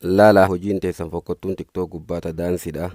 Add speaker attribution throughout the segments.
Speaker 1: Laala hojiin teessan fokkottuun TikTok gubbaa ta daansidha.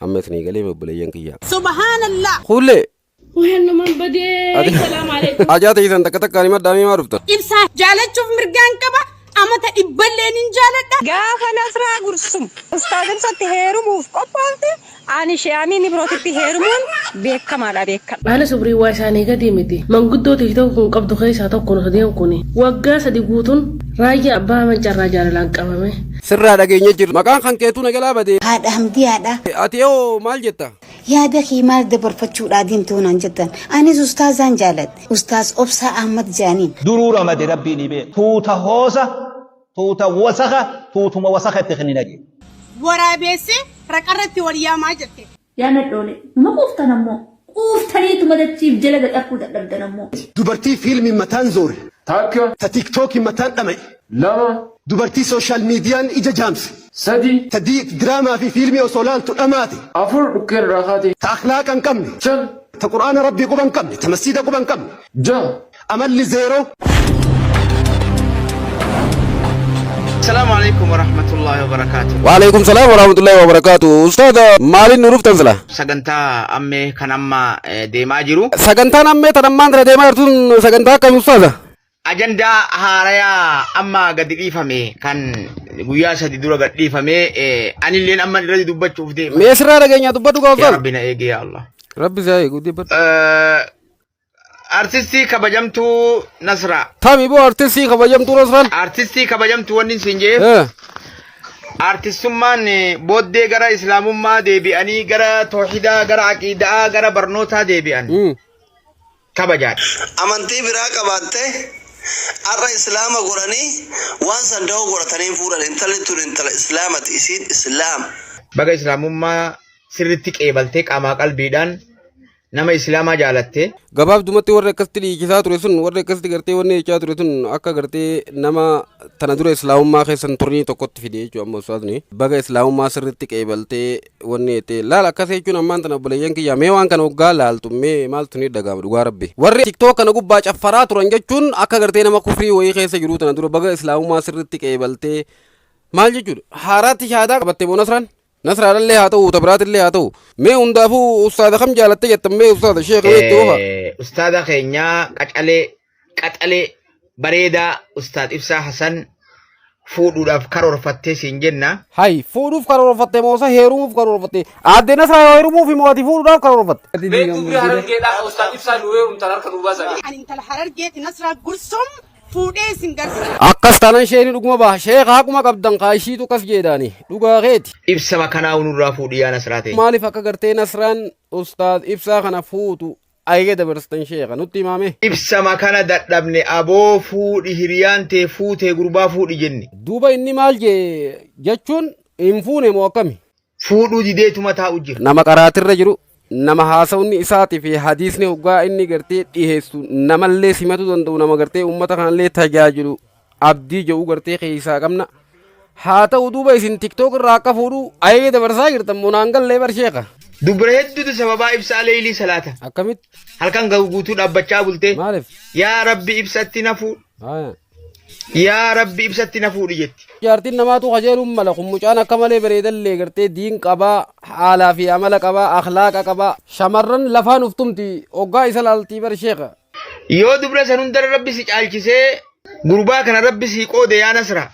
Speaker 1: Amma isinii galee obboleeyyan kiyya.
Speaker 2: Subhanallah.
Speaker 1: Kuullee.
Speaker 3: Waannuman badee. Salaam alaikum.
Speaker 1: Ajaa teessan takka takkaan himadhaa mee maa dhuftan?
Speaker 2: Ibsaa jaalachuuf mirgaan qaba. Amata dhibballee nin jaaladha.
Speaker 4: Gaafa Nasraa Gursum Ustaaz Ibsatti heerumuuf qophoofte ani Shee'amiin Ibrootitti heerumuun beekamaadha beekadha.
Speaker 3: Haala sobrii waa isaanii gadii miti. Manguddoo TikTok kun qabdu keessaa tokko nu sadeen kuni. Waggaa sadi guutuun raayyaa abbaa mancarraa jaalalaan qabame.
Speaker 1: Sirraa dhageenye jirra. Maqaan kan keetuu na jalaa bade.
Speaker 5: Haadha Hamdiyaadha.
Speaker 1: Ati hoo maal jetta?
Speaker 5: Yaada kee maal dabarfachuudhaa deemte naan jettan. Anis ustaazaan jaaladhe. Ustaaz Obsaa Ahmad jaaniin.
Speaker 6: Duruu ramade Rabbiin ni beeka. Tuuta hoosa, tuuta wasakha, tuutuma wasakha itti kennina jee.
Speaker 2: Waraabeessi raqarratti wal yaamaa jette.
Speaker 7: Yaa nadhoolee, numa quuftan ammoo. Quuftaniituma dachiif jala gad arkuu dadhabdan ammoo.
Speaker 8: Dubartii fiilmiin mataan zoore.
Speaker 9: Takka.
Speaker 8: Ta tiktookiin mataan dhama'e.
Speaker 9: Lama.
Speaker 8: Dubartii sooshaal miidiyaan ija jaamse.
Speaker 9: Sadi.
Speaker 8: Ta diraamaa fi fiilmii osoo laaltu dhamaate.
Speaker 9: Afur dhukkeen irraa kaate.
Speaker 8: Ta akhlaaqa hin qabne.
Speaker 9: Shan.
Speaker 8: Ta qur'aana rabbii quba hin qabne. Ta masjiida quba hin qabne.
Speaker 9: Jaha.
Speaker 8: Amalli zeeroo.
Speaker 10: Assalamu alaikum warahmatullahi wabarakatuh.
Speaker 1: Waalaikum salaam warahmatullahi wabarakatuh. Ustaaza maaliin nu dhuftan sila?
Speaker 10: Sagantaa ammee kan amma deemaa jiru.
Speaker 1: Sagantaan ammee tan ammaan tana deemaa jirtu sun sagantaa akkamii ustaaza?
Speaker 10: Ajandaa haarayaa amma gadi dhiifame kan guyyaa sadi dura gad dhiifame anilleen amma irratti dubbachuuf deema.
Speaker 1: Mee sirraa dhageenya dubbadhu gaa
Speaker 10: Yaa
Speaker 1: ustaaza.
Speaker 10: Rabbi na eegi yaa Allah.
Speaker 1: Rabbi si haa eegu dubbadhu.
Speaker 10: Artistii kabajamtuu Nasraa.
Speaker 1: Tami boo artistii kabajamtuu Nasraan.
Speaker 10: Artistii kabajamtuu wanni isin jeef artistummaan booddee gara islaamummaa deebi'anii gara toohidaa gara aqiidaa gara barnootaa deebi'an kabajaadha.
Speaker 11: Amantii biraa qabaatte har'a islaama godhanii waan san dahoo godhatanii hin fuudhan intalli tun intala islaamati isiin islaama.
Speaker 10: Baga islaamummaa sirritti qeebaltee qaamaa qalbiidhaan nama islaamaa jaalatte.
Speaker 1: Gabaabdumatti warri akkasitti dhiichisaa ture sun warri akkasitti gartee wanni jechaa ture sun akka gartee nama tana dura islaamummaa keessa hin turinii tokkotti fide jechuudha amma ustaazni. Baga islaamummaa sirriitti qeebaltee wanni jettee laal akkas jechuun ammaan tana obboleeyyan kiyya mee waan kana hoggaa laaltu mee maaltu ni dhaga'ama dhugaa rabbi. Warri tiktook kana gubbaa caffaraa turan jechuun akka gartee nama kufrii wayii keessa jiruu tana dura baga islaamummaa sirriitti qeebaltee maal jechuudha haaraatti shaadaa qabatte moo Nasraan? Nasraadhallee haa ta'u ta biraatillee haa ta'u. Mee hundaafuu ustaaza kam jaalatte jettan mee ustaaza sheekha mee itti ofa.
Speaker 10: Ustaaza keenya qacalee qaxalee bareedaa Ustaad Ibsaa Hasan fuudhuudhaaf karoorfattee siin jenna.
Speaker 1: Hay fuudhuuf karoorfatte moo isa heerumuuf karoorfatte? Aadde Nasraa yoo heerumuuf moo ati fuudhuudhaaf karoorfatte?
Speaker 12: Beektuu bira harargeedhaa Ustaad Ibsaa nu heerumtan harka nuu baasaa.
Speaker 2: Ani intala harargeeti Nasraa Gursum fuudhee isin garsiisa.
Speaker 1: Akkas tanan sheeni dhuguma baha. Sheekha haquma qabdan kaa ishiitu akkas jeedaani. Dhugaa keeti.
Speaker 10: Ibsama kanaa nurraa fuudhi yaa Nasraa teenya.
Speaker 1: Maaliif akka gartee Nasraan Ustaaz Ibsaa kana fuutu ajaja dabarsitan sheekha nutti himaa mee.
Speaker 10: Ibsama kana dadhabne aboo fuudhi hiriyaan tee fuutee gurbaa fuudhi jenne.
Speaker 1: Duuba inni maal jee jechuun hin fuune moo akkami?
Speaker 10: Fuudhuu dideetuma taa'u jira.
Speaker 1: Nama qaraatirra jiru nama haasawni isaatii fi hadiisni hoggaa inni gartee dhiheessu namallee simatuu danda'u nama gartee ummata kanallee tajaajilu abdii jedhu gartee keessaa qabna. Haa ta'u duuba isin tiktook irraa akka fuudhu ajaja dabarsaa jirtan moo naan gallee bar sheekha.
Speaker 10: Dubra hedduutu sababaa ibsaa leeylii salaata.
Speaker 1: Akkamitti?
Speaker 10: Halkan gahu guutuu dhaabbachaa bultee.
Speaker 1: Maaliif?
Speaker 10: Yaa Rabbi ibsatti na fuudhu.
Speaker 1: Haaya.
Speaker 10: Yaa Rabbi ibsatti na fuudhi jetti.
Speaker 1: Jaartiin namaatu kajeeluun mala kun mucaan akka malee bareedallee gartee diin qabaa haalaa fi amala qabaa akhlaaqa qabaa shamarran lafaan uftumti hoggaa isa laaltii bar sheekha.
Speaker 10: Yoo dubra san hundarra Rabbi si caalchisee gurbaa kana Rabbi sii qoode yaa Nasra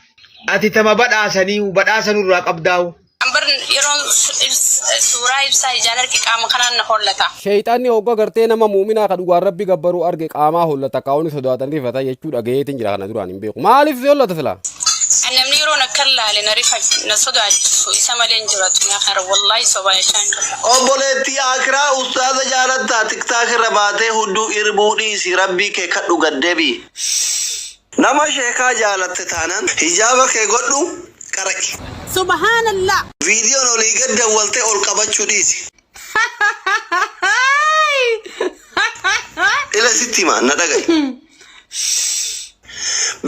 Speaker 10: ati tama badhaasaniihu badhaasa nurraa qabdaahu.
Speaker 13: An bar yeroon suuraa ibsaa ijaan arge qaama kanaan na hollata.
Speaker 1: Sheeyxaanni hogga gartee nama mu'minaa ka dhugaan Rabbi gabbaru arge qaamaa hollata kaawni sodaatan rifata jechuu dhagayeetiin jira kana duraan hin beeku. Maaliif si hollata silaa?
Speaker 13: An namni yeroon akkan laale na rifachu na sodaachisu isa malee hin jiru addunyaa kanarra wallahi sobaa jechaa hin jiru.
Speaker 11: Obboleettii aakiraa ustaaza jaalattaa tiktaak irra baatee hudduu irbuu dhiisi rabbii kee kadhu gad debii. Nama sheekaa jaalatte taanan hijaaba kee godhu qara'i.
Speaker 2: Subhanallah.
Speaker 11: Viidiyoon olii gad dawwaltee ol qabachuu dhiisi. Ila sitti hima na dhaga'i.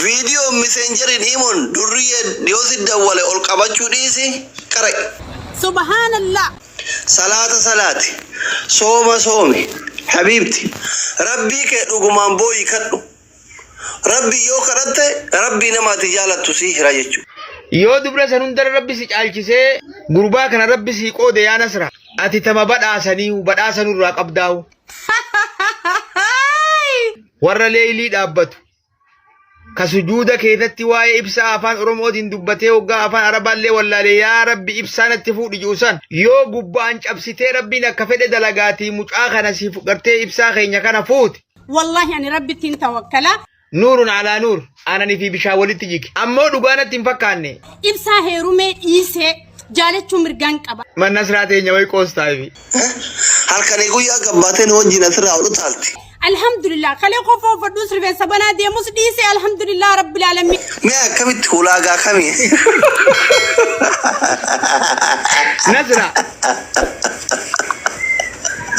Speaker 11: Viidiyoon miseenjeriin imon durriyyee yoo si dawwale ol qabachuu dhiisi qara'i.
Speaker 2: Subhanallah.
Speaker 11: Salaata salaati. Sooma soomi. Habiibti. Rabbii kee dhugumaan booyi kadhu. Rabbii yoo kadhatte Rabbii nama ati jaalattu sii hira jechuudha.
Speaker 10: Yoo dubra san hundarra Rabbi si caalchisee gurbaa kana Rabbi sii qoode yaa Nasra ati tama badhaasaniihu badhaasa nurraa qabdaahu. Warra leeylii dhaabbatu ka sujuuda keessatti waa'ee ibsaa afaan Oromootiin dubbatee hoggaa afaan Arabaallee wallaalee yaa Rabbi ibsaa natti fuudhi ji'u san yoo gubbaan cabsitee Rabbiin akka fedhe dalagaatii mucaa kana siif gartee ibsaa keenya kana fuute.
Speaker 2: Wallahi ani rabbittiin tawakkala.
Speaker 10: Nuurun alaa nuur aananii fi bishaan walitti jige. Ammoo dhugaa natti hin fakkaanne.
Speaker 2: Ibsaa heerumee dhiisee jaalachuu mirgaan qaba.
Speaker 10: Man Nasraa teenya way qoostaafi.
Speaker 11: Halkanii guyyaa gabbaatee nu wajjin asirraa ol utaalti.
Speaker 2: Alhamdulillah kalee kofoo uffadhuus rifeensa banaa deemus dhiise alhamdulillah rabbil alamin.
Speaker 11: Mee akkamitti hulaagaa kamii?
Speaker 10: Nasra.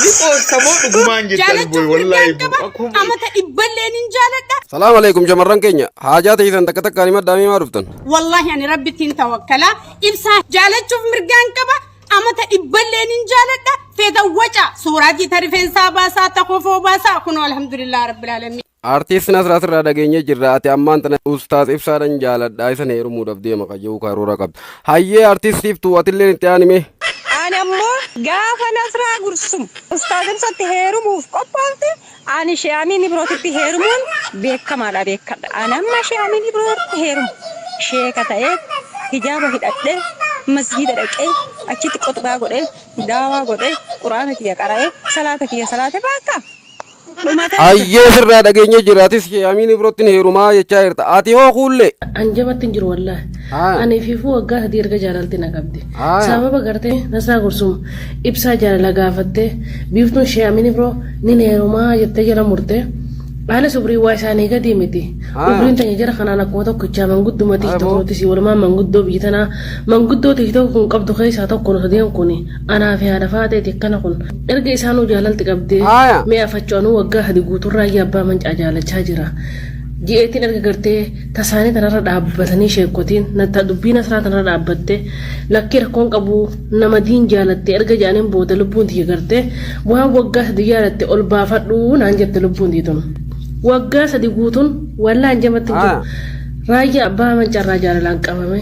Speaker 10: Ni qoosta moo dhugumaan jettan
Speaker 2: Jaalachuuf
Speaker 10: boy wallaahi
Speaker 2: mirgaan qaba. Amata dhibballee nin jaaladha.
Speaker 1: Salaam alaikum shamarran keenya. Haajaa teessan takka takkaan himadhaa mee maa dhuftan?
Speaker 2: Wallahi ani rabbittiin tawakkala. Ibsaa jaalachuuf mirgaan qaba. Amata dhibballee nin jaaladha. Feeta waca suuraatii ta rifeensaa baasaa ta kofoo baasaa kunoo alhamdulillah rabbil alamin.
Speaker 1: Artiist Nasraa sirraa dhageenyee jirra. Ati ammaan tana Ustaaz Ibsaadhan jaaladha isan heerumuudhaaf deema kan jedhu karoora qabda. Hayyee Artiist Iftuu atilleen itti aani mee.
Speaker 4: Ani ammoo gaafa Nasraa Gursum Ustaaz Ibsatti heerumuuf qophoofte ani Shee Amiin Ibrootitti heerumuun beekamaadha beekadha. Ani amma Shee Amiin Ibrootti heerumu sheeka ta'ee hijaaba hidhadhee masgiida dhaqee achitti quxbaa godhee daawaa godhee quraana kiyya qara'ee salaata kiyya salaate bakka.
Speaker 1: Hayyee sirraa dhageenyee jirra. Atis Shee Amiin Ibrootti heerumaa jechaa jirta. Ati hoo kuullee?
Speaker 3: An jabatti hin jiru wallaahi. Ani fiifuu waggaa sadii erga jaalalti na qabde. Sababa gartee Nasraa Gursum ibsaa jaalala gaafattee biiftuun Shee Amiin Ibroo nin heerumaa jettee jala murte. Anis umriin waa isaanii gadii miti. Umriin tanya jara kanaan akkuma tokkichaa mangudduma tiktokootis walumaan manguddoo biyya tanaa manguddoo tiktok kun qabdu keessaa tokko nu sadeen kun anaa fi haadha faaxeeti akkana kun erga isaanuu jaalalti qabdee mi'a facho'anuu waggaa sadi guutuun raayyaa abbaa mancaa jaalachaa jira. Ji'eetiin erga gartee tasaanii tanarra dhaabbatanii sheekkotiin na dubbii nasraa tanarra dhaabbatte lakkii rakkoon qabu nama diin jaalatte erga jedhaniin booda lubbuun tiyya gartee waan waggaa sadi jaalatte ol baafadhu naan jette lubbuun tiyya tun waggaa sadi guutuun wallaan jamatti hin jiru raayyaa abbaa mancarraa jaalalaan qabame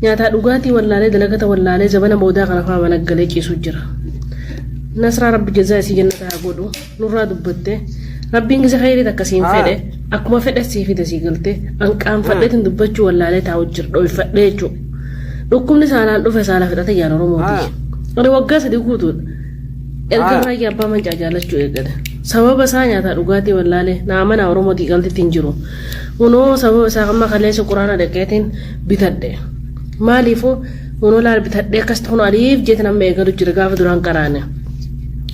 Speaker 3: nyaataa dhugaatii wallaalee dalagata wallaalee zabana boodaa kana faa mana galee ciisuu jira nasraa rabbi jazaa isii jannata haa godhu nurraa dubbatte rabbiin gisa khayrii takka siin fedhe akkuma fedhe sii fide sii galte an qaanfadheetiin dubbachuu wallaalee taa'u jira dhoyfadhee jechuudha. Dhukkubni saalaan dhufe saala fixate jaan Oromooti. Ani waggaa sadii guutuudha. Erga raayyaa abbaa mancaa jaalachuu eegale. Sababa isaa nyaataa dhugaatii wallaalee naa mana Oromootii galtitti hin jiru. Kunoo sababa isaa amma kaleessa quraana dhaqeetiin bitadhe. Maaliifuu kunoo laal bitadhee akkasitti kunoo aliif jeetiin amma eegalu jira gaafa duraan qaraane.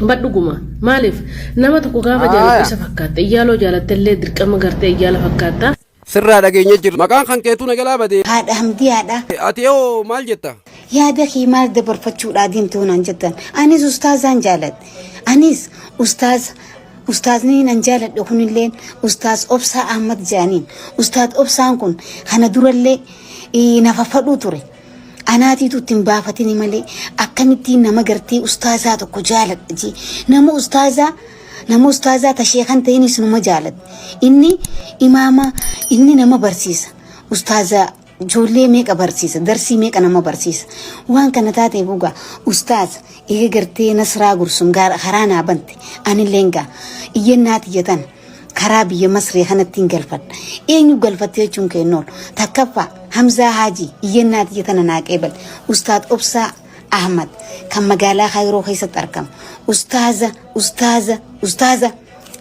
Speaker 3: Badhuguma maaliif nama tokko gaafa jaalattu isa fakkaatta iyyaaloo jaalatte illee dirqama gartee iyyaala fakkaatta.
Speaker 1: Sirraa dhageenye jirra. Maqaan kan keetuu na jalaa bade.
Speaker 5: Haadha Hamdiyaadha.
Speaker 1: Ati hoo maal jetta?
Speaker 5: Yaada kee maal dabarfachuudhaa deemte hoo naan jettan. Anis ustaazaan jaaladhe. Anis ustaaza ustaazni nan jaaladhe kunilleen ustaaz Obsaa Ahmad jedhaniin. Ustaaz Obsaan kun kana durallee eh, na faffadhuu ture. Anaatiitu itti hin baafatini malee akkamittiin nama gartee ustaazaa tokko jaaladha jee nama ustaazaa nama ustaazaa ta sheekan ta'inis numa jaaladha. Inni imaama inni nama barsiisa. Ustaaza ijoollee meeqa barsiisa darsii meeqa nama barsiisa. Waan kana taatee bugaa ustaaza eega gartee Nasraa Gursum karaa naa bante anilleen gaa iyyannaa tiyya tana karaa biyya Masrii kanattiin galfadha. Eenyu galfatte jechuun kee hin oolu. Takkaffaa Hamzaa Haajii iyyannaa tiyya tana naa qeebale. Ustaad Obsaa Ahmad kan magaalaa Kaayiroo keessatti argamu. Ustaaza, ustaaza, ustaaza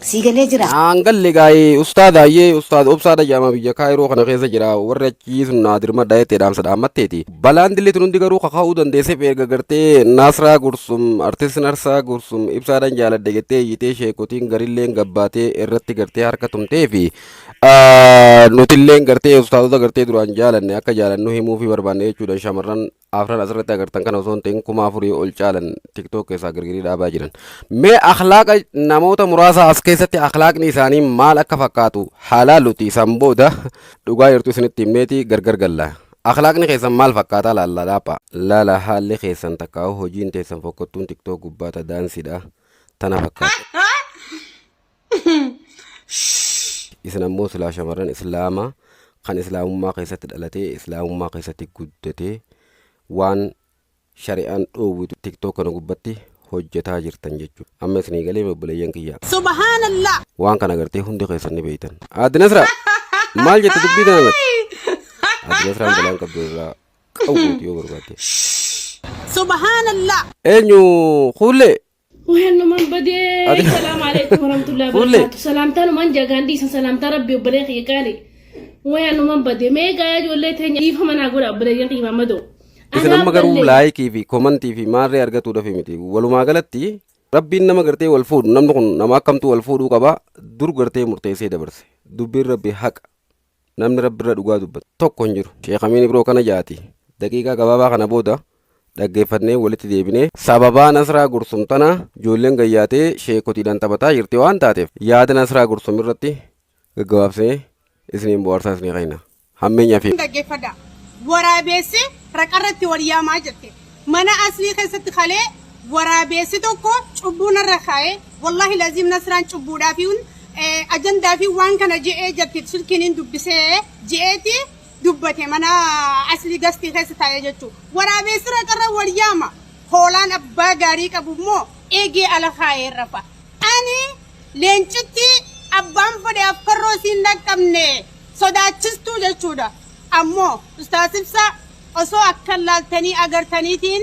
Speaker 5: sii galee jira.
Speaker 1: Naan galle gaa'ee ustaada ayyee ustaad obsaadha jedhama biyya kaayiroo kana keessa jira warri achii sun naa dirmadha jettee dhaamsa dhaammatteeti. Balaan dilli tun hundi garuu kaka'uu dandeesseef erga gartee Naasraa Gursum artist Narsaa Gursum ibsaadhan jaaladhe jettee iyyitee sheekotiin garilleen gabbaatee irratti gartee harka tumtee fi nutilleen gartee ustaadota gartee duraan jaalanne akka jaalannu himuufii barbaanne jechuudha shamarran afran asirratti agartan kana osoo hin ta'in 4000 ol caalan tiktok keessaa girgirii dhaabaa jiran. Mee akhlaaqa namoota muraasa as keessatti akhlaaqni isaanii maal akka fakkaatu haa laalluti isaan booda dhugaa jirtu isinitti himneeti gargar galla. Akhlaaqni keessan maal fakkaataa laalla dhaapha. Laala haalli keessan takkaa'u hojiin teessan fokkottuun tiktok gubbaa ta daansidha tana fakkaata. Isin ammoo silaa shamarran islaamaa Kan islaamummaa keessatti dhalatee islaamummaa keessatti guddatee waan shari'aan dhoowwitu TikTok kana gubbatti hojjetaa jirtan jechuudha. Amma isinii galee, obboleeyyan kiyya?
Speaker 2: Subhanallah.
Speaker 1: Waan kana gartee hundi keessan ni beektan. Aadde Nasraa, maal jette dubbii tana irratti? Aadde Nasraan balaan qabdu irraa qawwuuti yoo barbaadde.
Speaker 2: Subhanallah.
Speaker 1: Eenyu kuullee?
Speaker 3: Waannuman badee. Salaamu alaikum warahmatullahi
Speaker 1: Fuullee.
Speaker 3: wabarakatuh. Salaamtaa numan jagaan dhiisan, salaamtaa rabbi, obbolee kiyya qaali. Waannuman badee, mee gaa ijoollee teenya dhiifama naa godha, obboleeyyan kiyya mammadoo.
Speaker 1: Isin amma garuu like fi comment fi maarree argatuudhaaf miti. Walumaa galatti Rabbiin nama gartee wal fuudhu, namni kun nama akkamtu wal fuudhuu qaba, dur gartee murteessee dabarse. Dubbiin Rabbi haqa. Namni Rabbi irra dhugaa dubbatu tokko hin jiru. Sheekh Amiin Ibroo kana jaati. Daqiiqaa gabaabaa kana booda dhaggeeffannee walitti deebinee, sababaa Nasraa Gursum tana ijoolleen gayyaatee sheekotiidhaan taphataa jirti waan taateef, yaada Nasraa Gursum irratti gaggabaabsinee isiniin bohaarsaa isinii kenna. Hammeenya fi.
Speaker 2: Dhaggeeffadha. Waraabeessi raqarratti wal yaamaa jette. Mana aslii keessatti kalee waraabeessi tokko cubbuu narra kaa'ee, wallahi laziim, Nasraan cubbuudhaa fi ajandaa fi waan kana je'ee jette, silkiin dubbisee je'eeti dubbate, mana aslii gastii keessa taa'ee jechuudha. Waraabeessi raqarra wal yaama. Hoolaan abbaa gaarii qabu immoo eegee ala kaa'ee rafa. Ani leencitti abbaan fedhe affarroo siin dhaqqabne sodaachistuu jechuudha. Ammoo Ustaas Ibsaa osoo akkan laaltanii agartaniitiin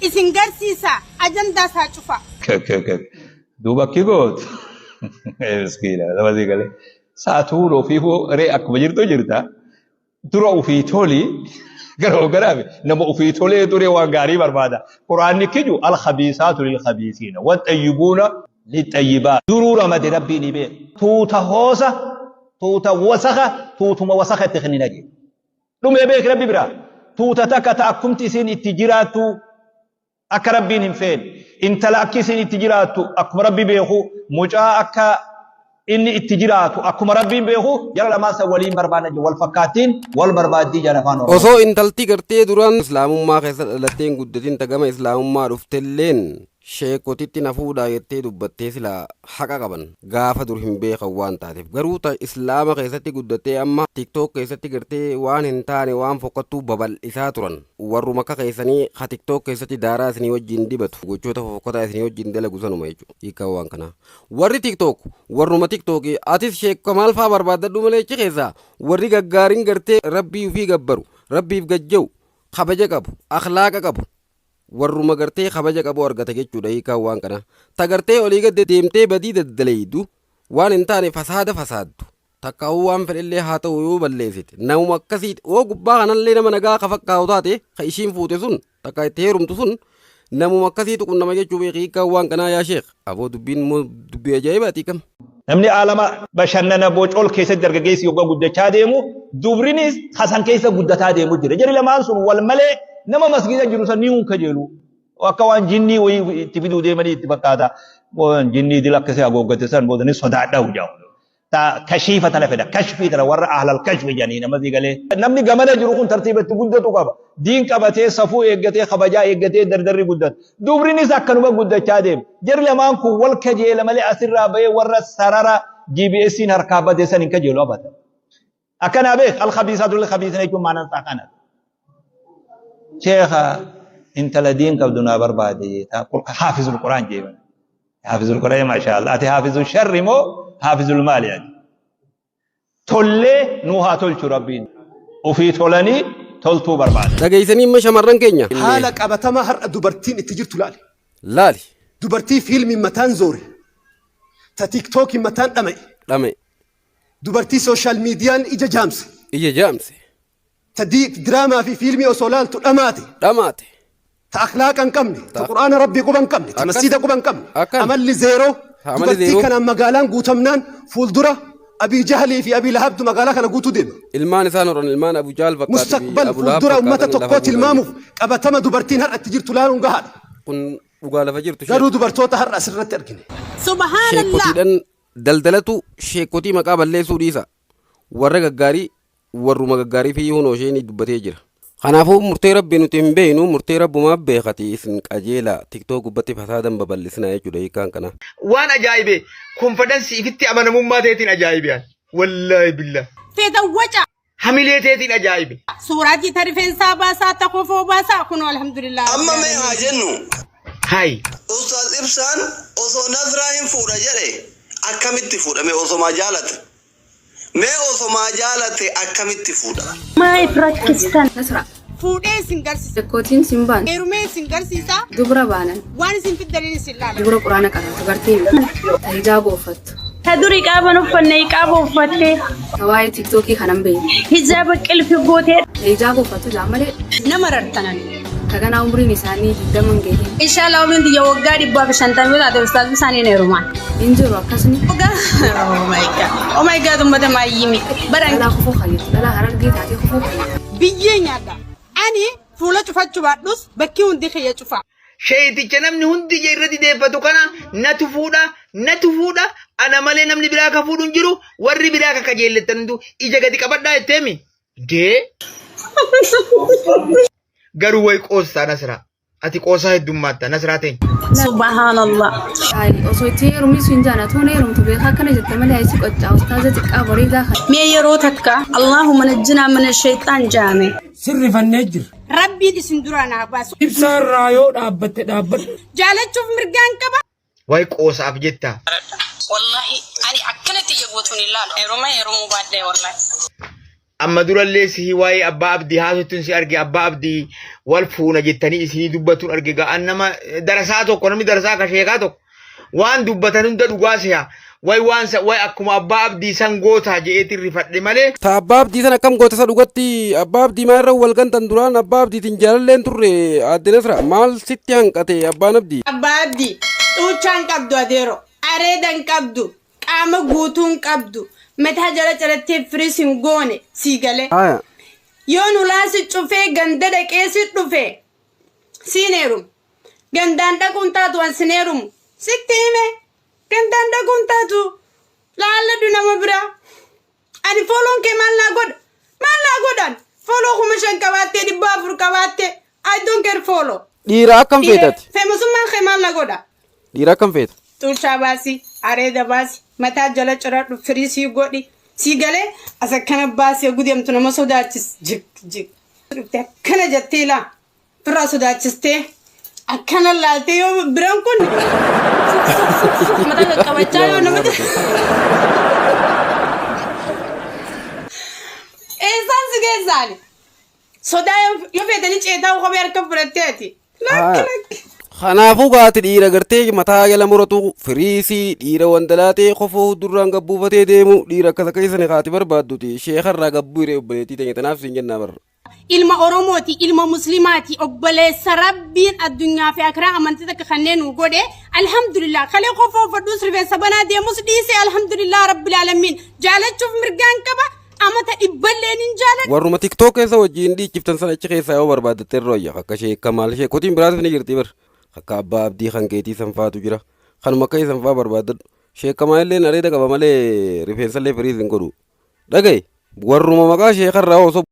Speaker 2: isin garsiisa, ajandaa isaa cufa.
Speaker 6: Okay. Duuba akki gootu. Miskiina nama sii galee. Saatuun ofiifuu ree akkuma jirtu jirta. Dura ofii toli gara garaafi nama ofii tolee ture waan gaarii barbaada. Quraanni kiju al-khabiisaatu lil-khabiisiina wat-xayyibuuna lix-xayyibaat. Duruu ramade Rabbiin ni beeka. Tuuta hoosa, tuuta wasakha, tuutuma wasakha itti kennina jee. Dhumee beeki Rabbi biraa. Tuuta takka ta akkumti isiin itti jiraattu akka Rabbiin hin feene. Intala akki isiin itti jiraattu akkuma Rabbi beeku, mucaa akka inni itti jiraatu akkuma Rabbiin beeku, jara lamaan san waliin barbaanna jedhu, wal fakkaattiin wal barbaaddii jedhan afaan Oromoo.
Speaker 1: Osoo intalti gartee duraan islaamummaa keessa dhalattee hin guddatin ta gama islaamummaa dhuftelleen sheekotitti na fuudhaa jettee dubbattee silaa haqa qaban, gaafa dur hin beekan waan taateef. Garuu ta islaama keessatti guddattee amma TikTok keessatti gartee waan hin taane, waan fokkattuu babal'isaa turan, warruma akka keessanii ka TikTok keessatti daaraa isinii wajjin dibatu, gochoota fofokkataa isinii wajjin dalagu sanuma jechuudha hiikkaan waan kanaa. Warri TikTok warruma TikTok, atis sheekka maal faa barbaaddadhu malee, achi keessaa warri gaggaarin gartee Rabbii ofii gabbaru, Rabbiif gajja'u, kabaja qabu, akhlaaqa qabu, warruma gartee kabaja qabu argata jechuudha hiikkaan waan kanaa. Ta gartee olii gad deemtee badii daddaleeydu, waan hin taane fasaada fasaaddu, takkaa'uu waan fedhellee haa ta'u yoo balleessite, namuma akkasii yoo gubbaa kanallee nama nagaa ka fakkaatu taate, ka ishiin fuute sun takka itti heerumtu sun namuma akkasiitu qunnama jechuu beeki hiikkaan waan kanaa. Yaa sheekh aboo, dubbiin immoo dubbii ajaa'ibaati kam.
Speaker 6: Namni aalama bashannana bocol keessatti dargaggeessi yoggaa guddachaa deemu, dubrinis hasan keessa guddataa deemu jira. Jarri lamaan sun wal malee nama masgiida jiru san ni hunka jeelu. Akka waan jinnii wayii itti fiduu deemanii itti fakkaata. Waan jinnii dila akkasii haguuggate san booda ni sodaadha hojaa. Ta kashiifa tana fedha. Kashfii tana warra ahlal kashfi jedhanii nama sii galee. Namni gamana jiru kun tartiiba itti guddatu qaba. Diin qabatee, safuu eeggatee, kabajaa eeggatee dardarri guddata. Dubrinis akkanuma guddachaa deema. Jarri lamaan kun wal kajeela malee asirraa bahee warra sarara GBS'n harkaa bade san hin kajeelu abadan. Akkanaa beek, al-khabiisaatu lil-khabiisiina jechuun maanaan isaa kana. Sheekha, intala diin qabdu naa barbaade jeeta. Haafizul Quraan jee. Haafizul Quraan, maashaa Allah. Ati haafizul sharri moo haafizul maali ati? Tollee nuu haa tolchu Rabbiin. Ofii tolanii toltuu barbaada.
Speaker 1: Dhageessanii imma shamarran keenya.
Speaker 8: Haala qabatamaa har'a dubartiin itti jirtu laali.
Speaker 1: Laali.
Speaker 8: Dubartii fiilmiin mataan zoore. Ta TikTokiin mataan dhama'e.
Speaker 1: Dhame.
Speaker 8: Dubartii social miidiyaan ija jaamse.
Speaker 1: Ija jaamse.
Speaker 8: Ta diraamaa fi fiilmii osoo laaltu dhamaate.
Speaker 1: Dhamaate.
Speaker 8: Ta akhlaaqa hin qabne. Ta
Speaker 1: Ta
Speaker 8: Qur'aana Rabbii quba hin qabne. Ta
Speaker 1: Akkas.
Speaker 8: masjiida quba hin qabne.
Speaker 1: Akkan.
Speaker 8: Amalli zeeroo.
Speaker 1: Amalli
Speaker 8: Dubartii
Speaker 1: zeeroo.
Speaker 8: kanaan magaalaan guutamnaan fuuldura Abii Jahlii fi Abii Lahabtu magaalaa kana guutuu deema.
Speaker 1: Ilmaan isaan horan ilmaan Abu Jahl fakkaatuu fi
Speaker 8: Mustaqbal
Speaker 1: Abu Lahab
Speaker 8: fuuldura ummata
Speaker 1: fakkaatanii lafa
Speaker 8: tokkoo
Speaker 1: guutan
Speaker 8: tilmaamuuf
Speaker 1: jechuudha.
Speaker 8: qabatama dubartiin har'a itti jirtu laaluun gahaadha.
Speaker 1: Kun dhugaa lafa jirtu sheek.
Speaker 8: Garuu dubartoota har'a asirratti argine.
Speaker 2: Subhanallah.
Speaker 1: Sheekotiidhaan daldalatu, sheekotii maqaa balleessuu dhiisa. Warra gaggaarii warruma gaggaarii fi hunoo isheen dubbatee jira. Kanaafuu murtee Rabbii nuti hin beeknu, murtee Rabbumaa beekati, isin qajeela TikTok gubbatti fasaadan babal'isinaa jechuudha hiikkaan kanaa.
Speaker 10: Waan ajaa'ibe, confidence ifitti amanamummaa ta'eetiin ajaa'ibe an. Wallaahi billah.
Speaker 2: Feetan waca.
Speaker 10: Hamilee teetiin ajaa'ibe.
Speaker 2: Suuraa ta rifeensaa baasaa, ta kofoo baasaa, kunoo alhamdulillah.
Speaker 11: Amma mee haa jennu.
Speaker 10: Hay.
Speaker 11: Ustaaz Ibsaan osoo Nasraa hin fuudha jedhe akkamitti fuudha mee osomaa jaalate? Mee osomaa jaalate akkamitti fuudha?
Speaker 7: Maaliif rakkistan?
Speaker 9: Nasra.
Speaker 2: Fuudhee isin garsiisa.
Speaker 9: Shekkootiin sin baanu.
Speaker 2: Heerumee isin garsiisa.
Speaker 9: Dubra baanan.
Speaker 2: Waan isin fiddaniin isin laala.
Speaker 9: Dubra quraana qaratu gartee ta hijaaba uffattu.
Speaker 7: Ta durii qaaban uffanne iqaaba uffattee.
Speaker 9: Ta waa'ee tiktookii kanan beekne.
Speaker 7: Hijaaba qilfi gootee.
Speaker 9: Ta hijaaba uffattu jaa malee.
Speaker 13: Nama rartanan.
Speaker 9: Ta ganaa umriin isaanii 20 hin gahin.
Speaker 13: Inshallah umriin tiyya waggaa 150 yoo taate ustaaz isaanii hin heerumaan.
Speaker 9: Hin jiru akkasni.
Speaker 13: Oh my god. Oh my god ummata maayyimi. Baran.
Speaker 9: Dhalaa kufuu kayyattu. Dhalaa harargee taatee kufuu kayyattu.
Speaker 2: Biyyee nyaadha. Ani fuula cufachuu baadhus bakki hundi kiyya cufa.
Speaker 10: Sheeyticha namni hundi ija irratti deeffatu kana natu fuudha, natu fuudha, ana malee namni biraa ka fuudhu hin jiru, warri biraa ka kajeellettan hunduu ija gadi qabadhaa jetteemi. Dee. Garuu way qoostaa Nasraa. Ati qoosaa heddummaatta Nasraa teenya.
Speaker 13: Subhanallah.
Speaker 9: Ay, osoo itti heerumis hin jaan atoon heerumtu beekaa akkana jette malee ayisi qoccaa ustaaza xiqqaa bareedaa kan.
Speaker 13: Mee yeroo takka Allahumma najjinaa mina shayxaan jaame.
Speaker 14: Sirrifannee jira.
Speaker 2: Rabbiin isin duraa naa baasu.
Speaker 14: Ibsaa irraa yoo dhaabbatte dhaabbadhu.
Speaker 2: Jaalachuuf mirgaan qaba.
Speaker 10: Way qoosaaf jetta.
Speaker 13: Wallahi ani akkanatti ija guutuun hin laalu. Heeruma heerumuu baadhee wallahi.
Speaker 10: Amma durallee sihii waa'ee abbaa abdii haasoftuun si arge abbaa abdii wal fuuna jettanii isinii dubbatuun arge ga'an nama darasaa tokko namni darasaa akka sheekaa tokko waan dubbatan hunda dhugaa si'a way waan sa way akkuma abbaa abdii san gootaa je'eetiin rifadhe malee.
Speaker 1: Ta abbaa abdii san akkam goota isa dhugatti abbaa abdii maa irra wal gantan duraan abbaa abdiitiin jaalalleen turre aadde Nasra maal sitti hanqate abbaan abdii.
Speaker 2: Abbaa abdii xuuchaa hin qabdu adeero areeda hin qabdu qaama guutuu hin qabdu mataa jala calattee firiis hin goone sii galee.
Speaker 1: Haya.
Speaker 2: Yoon ulaa si cufee ganda dhaqee si dhufe siin heerumu. Gandaan dhaquun taatu an sin heerumu. Sitti hime gandaan dhaquun taatu laalladhu nama biraa. Ani fooloon kee maal naa godha? Maal naa godhan? Fooloo 5000 qabaattee 400 qabaattee I don't care follow.
Speaker 1: Dhiira akkam feetati?
Speaker 2: Feemasummaan kee maal na godha?
Speaker 1: Dhiira akkam feeta?
Speaker 2: Xuuchaa baasi, areeda baasi, mataa jala ciradhu, firii sii godhi, sii galee as akkana baasi yogguu deemtu nama sodaachis jig jig. Dhufte akkana jettee laa firraa sodaachistee akkana laaltee yoo biraan kun mataa qaqqabachaa yoo namatti. Eessaan si geessaani? Sodaa yoo feetanii ceetaa kophee harka fudhattee ati. Lakki lakki.
Speaker 1: Kanaafuu gaati dhiira gartee mataa jala muratu firiisii dhiira wandalaatee kofoo durraan gabbuufatee deemu dhiira akkas akka isani kaati barbaadduti sheekarraa gabbuu hiree obboleettii teenya tanaaf siin jennaa barra.
Speaker 2: Ilma Oromooti, ilma Muslimaati, obboleessa Rabbiin addunyaa fi akiraa amantii takka kanneen nu godhe alhamdulillah. Kalee kofoo uffadhuus rifeensa banaa deemus dhiise alhamdulillah rabbil aalamiin. Jaalachuuf mirgaan qaba. Amata dhibballeen hin jaaladhu.
Speaker 1: Warruma TikTok keessa wajjin dhiichiftan sana achi keessaa yoo barbaaddatte irra wayya. Akka sheekka maal sheekotiin biraatis ni jirti bar. Akka abbaa abdii kan keetii san faatu jira. Kanuma akka isan faa barbaaddadhu. Sheekka maalilleen areeda qaba malee rifeensallee firiis hin godhu. Dhaga'i warruma maqaa sheekarraa osoo